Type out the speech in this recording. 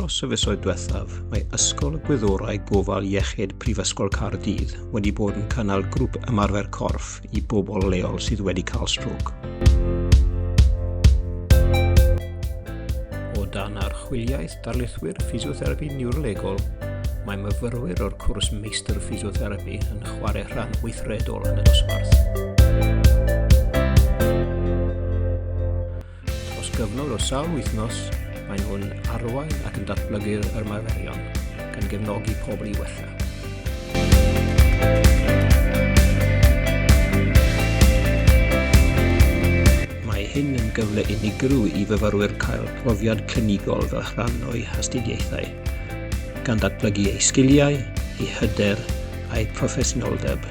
Dros y fisoedd diwethaf, mae Ysgol y Gwyddorau Gofal Iechyd Prifysgol Caerdydd wedi bod yn cynnal grŵp ymarfer corff i bobl leol sydd wedi cael strôc. O dan archwiliaeth darlithwyr ffisiotherapi niwrolegol, mae myfyrwyr o'r cwrs Meistr Ffisiotherapi yn chwarae rhan weithredol yn y dosbarth. Dros gyfnod o sawl wythnos, maen nhw'n arwain ac yn datblygu'r ymarferion, gan gefnogi pobl i wella. Mae hyn yn gyfle unigryw i fyfyrwyr cael profiad clinigol fel rhan o'u hastudiaethau, gan ddatblygu eu sgiliau, eu hyder a'u proffesiynoldeb.